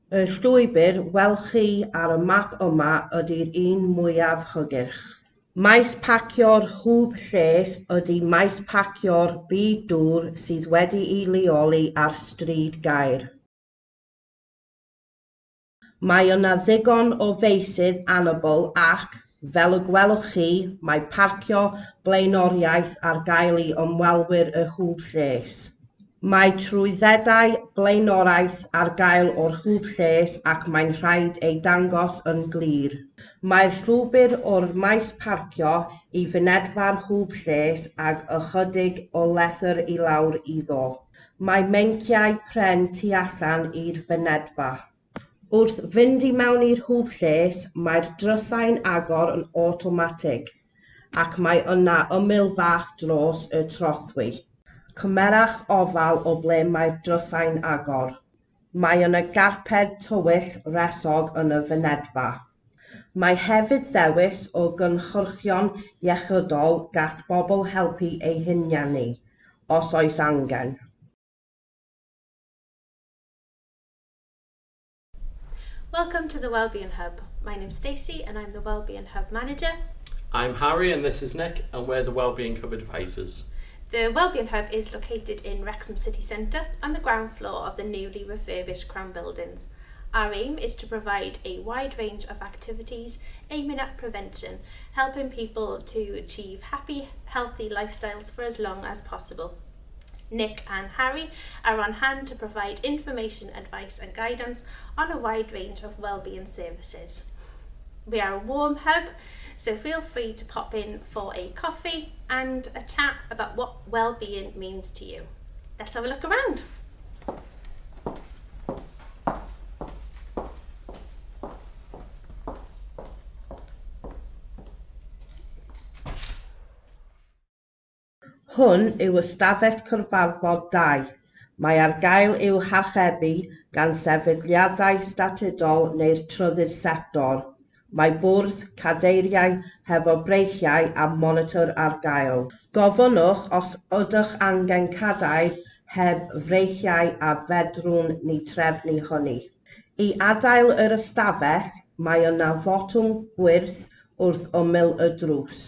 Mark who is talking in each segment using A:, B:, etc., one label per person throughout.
A: Y llwybr welwch chi ar y map yma ydy'r un mwyaf hygyrch. Maes pacio'r Hwb Lles ydy maes pacio'r byd dŵr sydd wedi'i leoli ar Stryd Gaer. Mae yna ddigon o feysydd anabl ac, fel y gwelwch chi, mae parcio blaenoriaeth ar gael i ymwelwyr y Hwb Lles. Mae trwyddedau blaenoriaeth ar gael o'r Hwb Lles ac mae'n rhaid eu dangos yn glir. Mae'r llwybr o'r maes parcio i fynedfa'r Hwb Lles ag ychydig o lethr i lawr iddo. Mae meinciau pren tu allan i'r fynedfa. Wrth fynd i mewn i'r Hwb Lles, mae'r drysau'n agor yn awtomatig ac mae yna ymyl fach dros y trothwy. Cymerwch ofal o ble mae'r drysau'n agor. Mae yna garped tywyll wresog yn y fynedfa. Mae hefyd ddewis o gynhyrchion iechydol gall bobl helpu eu hunain, os oes angen.
B: Welcome to the Wellbeing Hub. My name's Stacey and I'm the Wellbeing Hub Manager.
C: I'm Harry and this is Nick and we're the Wellbeing Hub Advisors.
B: The Wellbeing Hub is located in Wrexham City Centre on the ground floor of the newly refurbished Crown Buildings. Our aim is to provide a wide range of activities aiming at prevention, helping people to achieve happy, healthy lifestyles for as long as possible. Nick and Harry are on hand to provide information, advice and guidance on a wide range of wellbeing services. We are a warm hub, so feel free to pop in for a coffee and a chat about what well-being means to you. Let's have a look around.
A: Hwn yw ystafell cyfarfod 2. Mae ar gael i'w harchebu gan sefydliadau statudol neu'r trydydd sector. Mae bwrdd, cadeiriau hefo breichiau a monitor ar gael. Gofynnwch os ydych angen cadair heb freichiau a fedrwn ni trefnu hynny. I adael yr ystafell, mae yna fotwm gwyrdd wrth ymyl y drws.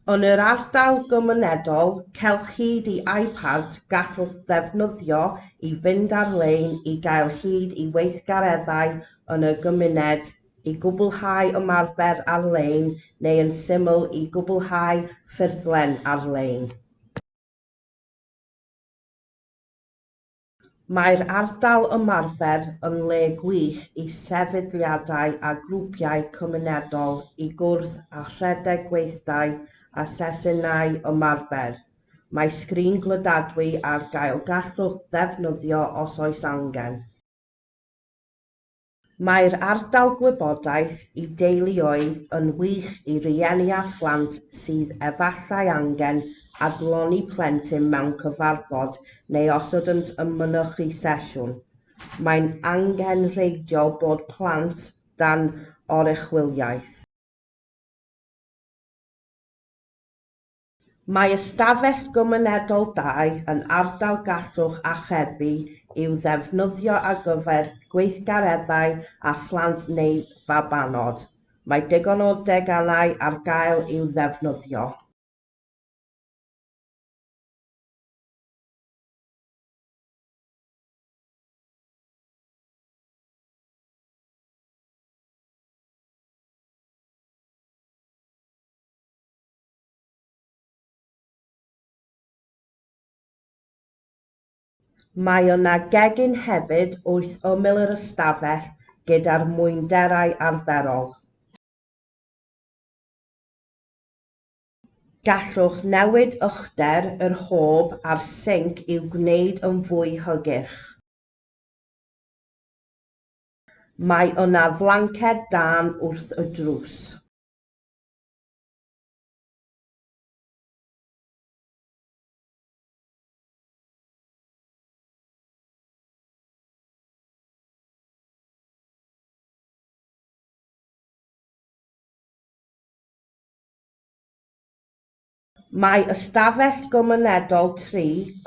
A: Yn yr ardal gymunedol, cewch hyd i iPads gallwch ddefnyddio i fynd ar-lein i gael hyd i weithgareddau yn y gymuned, i gwblhau ymarfer ar-lein neu yn syml i gwblhau ffurflen ar-lein. Mae'r ardal ymarfer yn le gwych i sefydliadau a grwpiau cymunedol i gwrdd a rhedeg gweithdai a sesiynau ymarfer. Mae sgrin gludadwy ar gael gallwch ddefnyddio os oes angen. Mae'r ardal gwybodaeth i deuluoedd yn wych i rieni a phlant sydd efallai angen adlonni plentyn mewn cyfarfod neu os ydynt yn mynychu sesiwn. Mae'n angenrheidiol bod plant dan oruchwyliaeth. Mae ystafell gymunedol 2 yn ardal gallwch archebu i'w ddefnyddio ar gyfer gweithgareddau â phlant neu fabanod. Mae digon o deganau ar gael i'w ddefnyddio. Mae yna gegin hefyd wrth ymyl yr ystafell gyda'r mwynderau arferol. Gallwch newid uchder yr hob a'r sinc i'w gwneud yn fwy hygyrch. Mae yna flanced dân wrth y drws. Mae ystafell gymunedol 3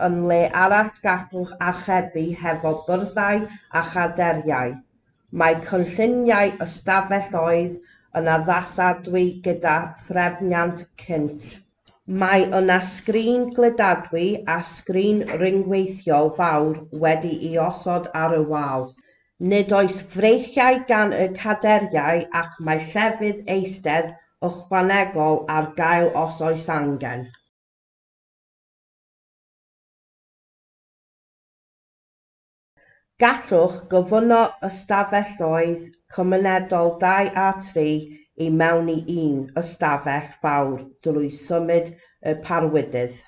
A: yn le arall gallwch archebu hefo byrddau a chadeiriau. Mae cynlluniau ystafelloedd yn addasadwy gyda threfniant cynt. Mae yna sgrin gludadwy a sgrin ryngweithiol fawr wedi'i osod ar y wal. Nid oes freichiau gan y cadeiriau ac mae llefydd eistedd ychwanegol ar gael os oes angen. Gallwch gyfuno ystafelloedd cymunedol 2 a 3 i mewn i un ystafell fawr drwy symud y parwydydd.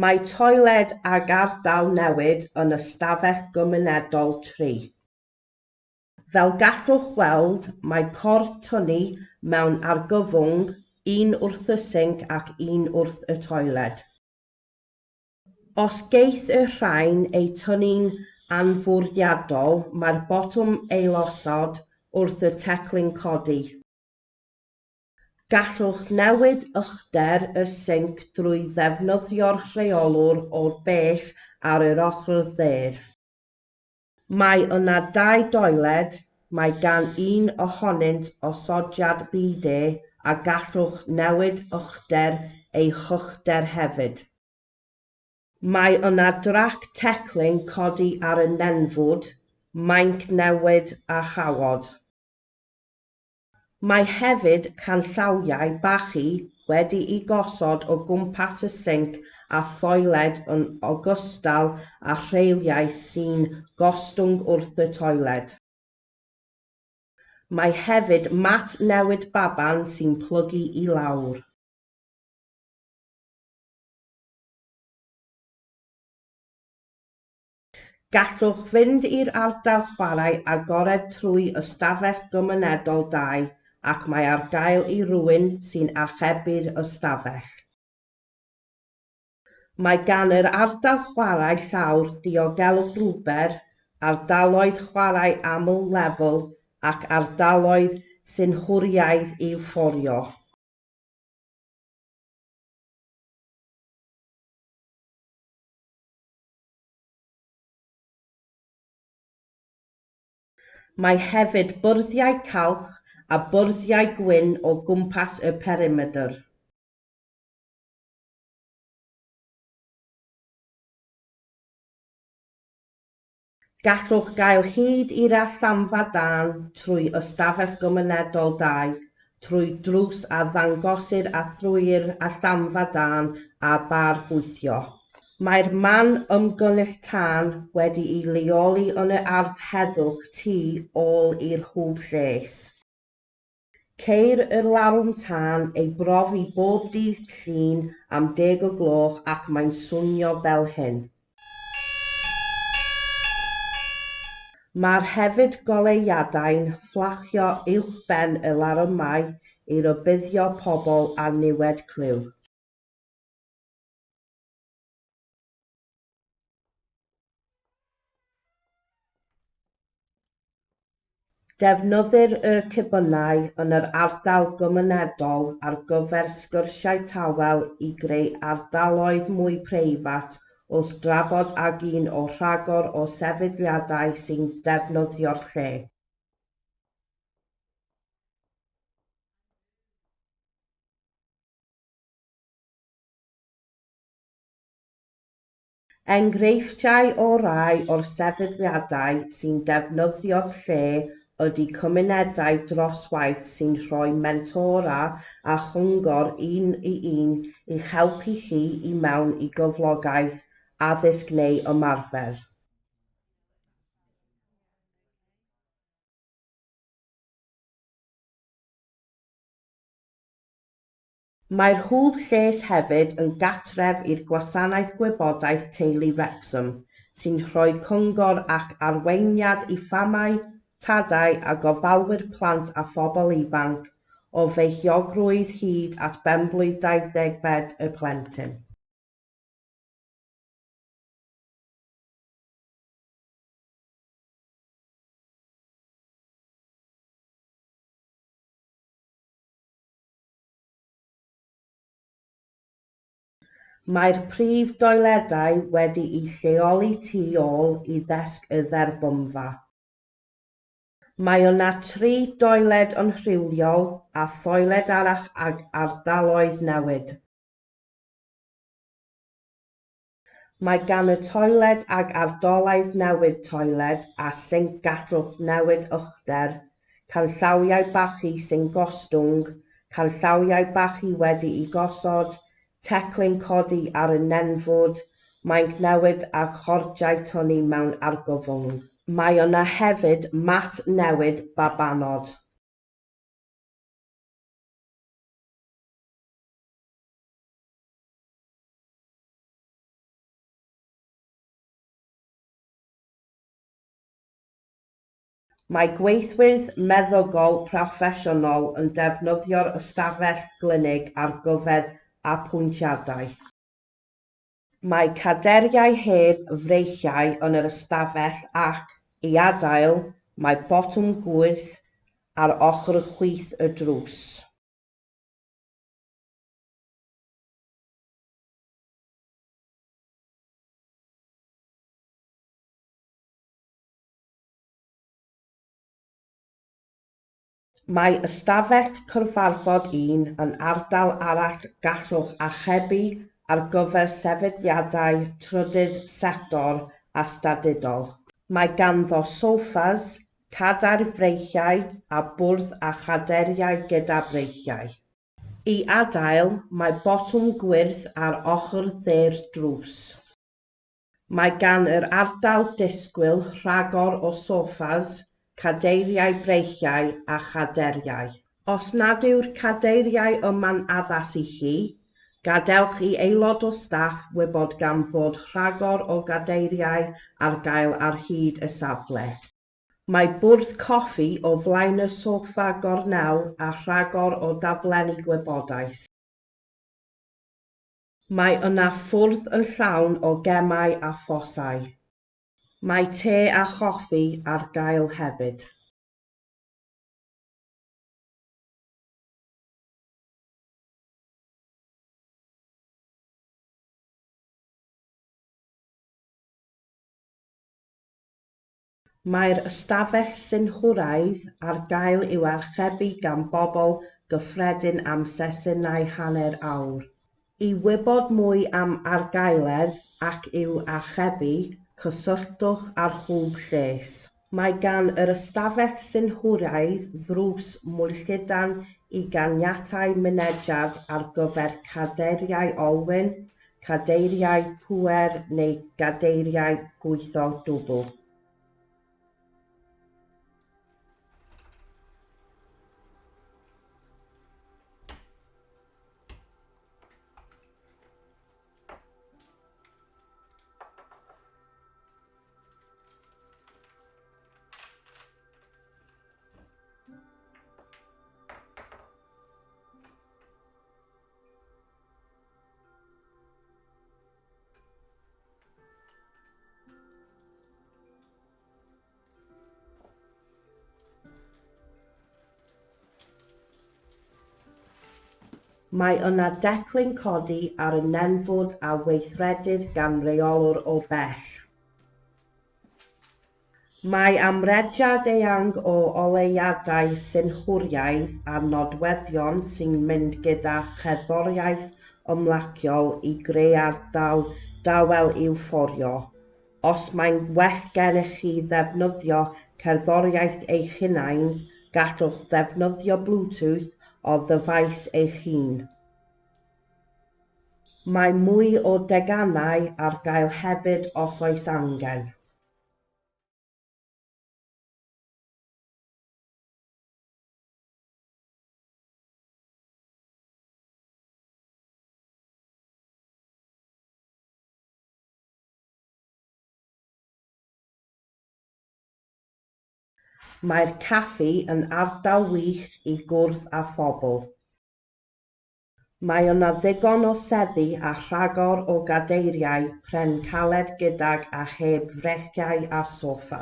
A: Mae toiled ag ardal newid yn ystafell gymunedol 3. Fel gallwch weld, mae cord tynnu mewn argyfwng, un wrth y sinc ac un wrth y toiled. Os geith y rhain eu tynnu'n anfwriadol, mae'r botwm ailosod wrth y teclyn codi. Gallwch newid uchder y sinc drwy ddefnyddio'r rheolwr o'r bell ar yr ochr dde. Mae yna dau doiled, mae gan un ohonynt osodiad bidet a gallwch newid uchder ei huchder hefyd. Mae yna drac teclyn codi ar y nenfwd, mainc newid a chawod. Mae hefyd canllawiau bachu wedi'u gosod o gwmpas y sinc a thoiled yn ogystal â rheiliau sy'n gostwng wrth y toiled. Mae hefyd mat newid baban sy'n plygu i lawr. Gallwch fynd i'r ardal chwarae agored trwy ystafell gymunedol 2 ac mae ar gael i rywun sy'n archebu'r ystafell. Mae gan yr ardal chwarae llawr diogelwch rwber, ardaloedd chwarae aml-lefel ac ardaloedd synhwyraidd i'w fforio. Mae hefyd byrddiau calch a byrddiau gwyn o gwmpas y perimedr. Gallwch gael hyd i'r allanfa dân trwy ystafell gymunedol 2, trwy drws a ddangosir a thrwy'r allanfa dân a bar gweithio. Mae'r man ymgynnull tân wedi'i leoli yn yr ardd heddwch tu ôl i'r hwb lles. Ceir y larwm tân ei brofi bob dydd Llun am 10 o gloch ac mae'n swnio fel hyn. Mae'r hefyd goleuadau'n fflachio uwchben y larymau i rybuddio pobl â niwed clyw. Defnyddir y cebynnau yn yr ardal gymunedol ar gyfer sgyrsiau tawel i greu ardaloedd mwy preifat wrth drafod ag un o rhagor o sefydliadau sy'n defnyddio'r lle. Enghreifftiau o rai o'r sefydliadau sy'n defnyddio'r lle ydy cymunedau dros waith sy'n rhoi mentora a chyngor un i un i'ch helpu chi i mewn i gyflogaeth addysg neu ymarfer. Mae'r Hwb Lles hefyd yn gartref i'r Gwasanaeth Gwybodaeth Teulu Wrecsam, sy'n rhoi cyngor ac arweiniad i famau, tadau a gofalwyr plant a phobl ifanc o feichiogrwydd hyd at benblwydd 20fed y plentyn. Mae'r prif doiledau wedi'u lleoli tu ôl i ddesg y dderbynfa. Mae yna tri toiled unrhywiol a thoiled arall ag ardaloedd newid. Mae gan y toiled ag ardaloedd newid toiled a sinc gallwch newid uchder, canllawiau bachu sy'n gostwng, canllawiau bachu wedi'u gosod, teclyn codi ar y nenfwd, mainc newid a chordiau tynnu mewn argyfwng. Mae yna hefyd mat newid babanod. Mae gweithwyr meddygol proffesiynol yn defnyddio'r ystafell glinig ar gyfer apwyntiadau. Mae cadeiriau heb freichiau yn yr ystafell ac, i adael, mae botwm gwyrdd ar ochr chwith y drws. Mae ystafell cyfarfod un yn ardal arall gallwch archebu ar gyfer sefydliadau trydydd sector a statudol. Mae ganddo soffas, cadair freichiau a bwrdd a chadeiriau gyda breichiau. I adael, mae botwm gwyrdd ar ochr dde'r drws. Mae gan yr ardal disgwyl rhagor o soffas, cadeiriau breichiau a chadeiriau. Os nad yw'r cadeiriau yma'n addas i chi, gadewch i aelod o staff wybod gan fod rhagor o gadeiriau ar gael ar hyd y safle. Mae bwrdd coffi o flaen y soffa gornel a rhagor o daflenni gwybodaeth. Mae yna fwrdd yn llawn o gemau a phosau. Mae te a choffi ar gael hefyd. Mae'r ystafell synhwyraidd ar gael i'w archebu gan bobl gyffredin am sesiynau hanner awr. I wybod mwy am argaeledd ac i'w archebu, cysylltwch â'r Hwb Lles. Mae gan yr ystafell synhwyraidd ddrws mwy llydan i ganiatáu mynediad ar gyfer cadeiriau olwyn, cadeiriau pŵer neu gadeiriau gweithio dwbl. Mae yna declyn codi ar y nenfwd a weithredir gan reolwr o bell. Mae amrediad eang o oleuadau synhwyraidd a nodweddion sy'n mynd gyda cherddoriaeth ymlaciol i greu ardal dawel i'w fforio. Os mae'n well gennych chi ddefnyddio cerddoriaeth eich hunain, gallwch ddefnyddio Bluetooth o ddyfais eich hun. Mae mwy o deganau ar gael hefyd os oes angen. Mae'r caffi yn ardal wych i gwrdd â phobl. Mae yna ddigon o seddi a rhagor o gadeiriau pren caled gydag a heb freichiau a soffa.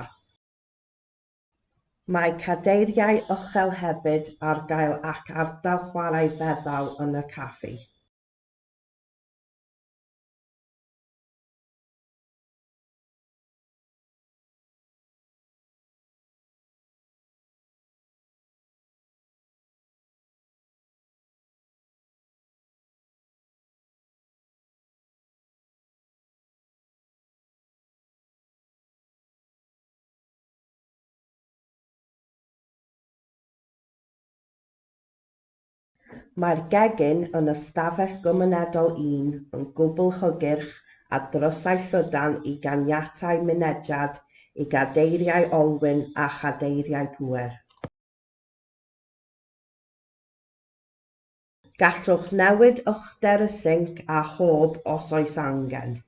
A: Mae cadeiriau uchel hefyd ar gael ac ardal chwarae feddal yn y caffi. Mae'r gegin yn ystafell gymunedol un yn gwbl hygyrch a drysau llydan i ganiatáu mynediad i gadeiriau olwyn a chadeiriau pŵer. Gallwch newid uchder y sinc a hob os oes angen.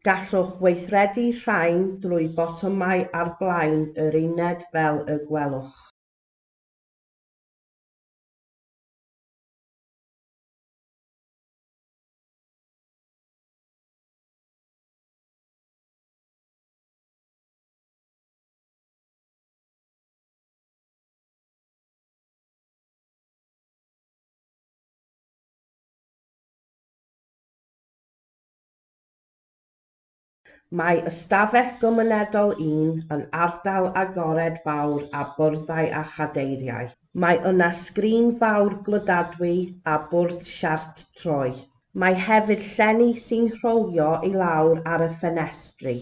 A: Gallwch weithredu rhain drwy botymau ar blaen yr uned fel y gwelwch. Mae ystafell gymunedol un yn ardal agored fawr â byrddau a chadeiriau. Mae yna sgrin fawr gludadwy a bwrdd siart troi. Mae hefyd llenni sy'n rholio i lawr ar y ffenestri.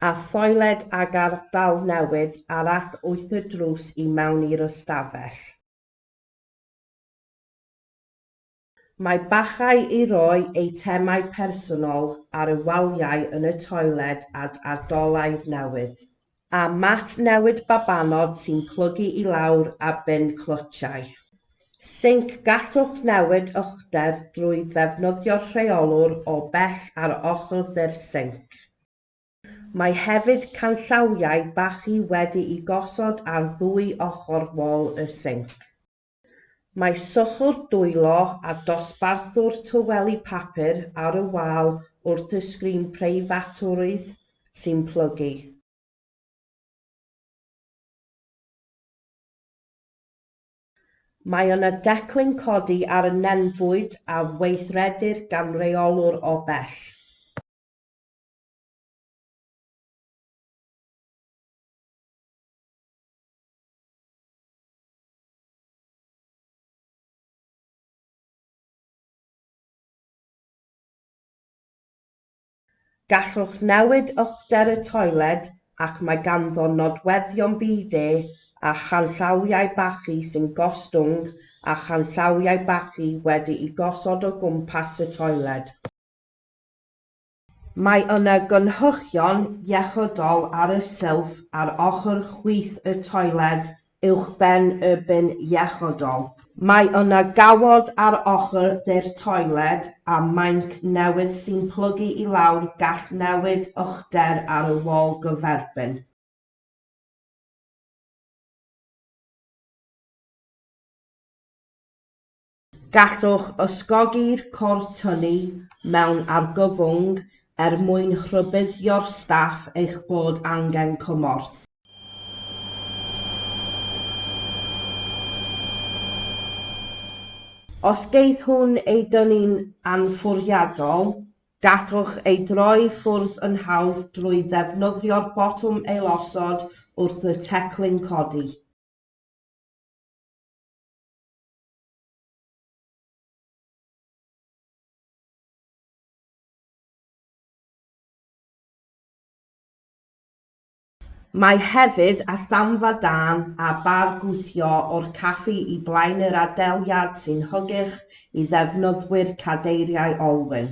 A: A thoiled ag ardal newid arall wrth y drws i mewn i'r ystafell. Mae bachau i roi eitemau personol ar y waliau yn y toiled ad adolau newydd, a mat newid babanod sy'n plygu i lawr a bin clytiau. Sinc gallwch newid uchder drwy ddefnyddio'r rheolwr o bell ar ochr dde'r sinc. Mae hefyd canllawiau bachu wedi'u gosod ar ddwy ochr wal y sinc. Mae sychwr dwylo a dosbarthwr tyweli papur ar y wal wrth y sgrin preifatrwydd sy'n plygu. Mae yna declyn codi ar y nenfwd a weithredir gan reolwr o bell. Gallwch newid uchder y toiled ac mae ganddo nodweddion bidet a chanllawiau bachu sy'n gostwng a chanllawiau bachu wedi'u gosod o gwmpas y toiled. Mae yna gynhyrchion iechydol ar y silff ar ochr chwith y toiled uwchben y bin iechydol. Mae yna gawod ar ochr dde'r toiled a mainc newydd sy'n plygu i lawr gall newid uchder ar y wal gyferbyn. Gallwch ysgogi'r cord tynnu mewn argyfwng er mwyn rhybuddio'r staff eich bod angen cymorth. Os geith hwn ei dynnu'n anfwriadol, gallwch ei droi ffwrdd yn hawdd drwy ddefnyddio'r botwm ailosod wrth y teclyn codi. Mae hefyd allanfa dân a bar gwthio o'r caffi i blaen yr adeilad sy'n hygyrch i ddefnyddwyr cadeiriau olwyn.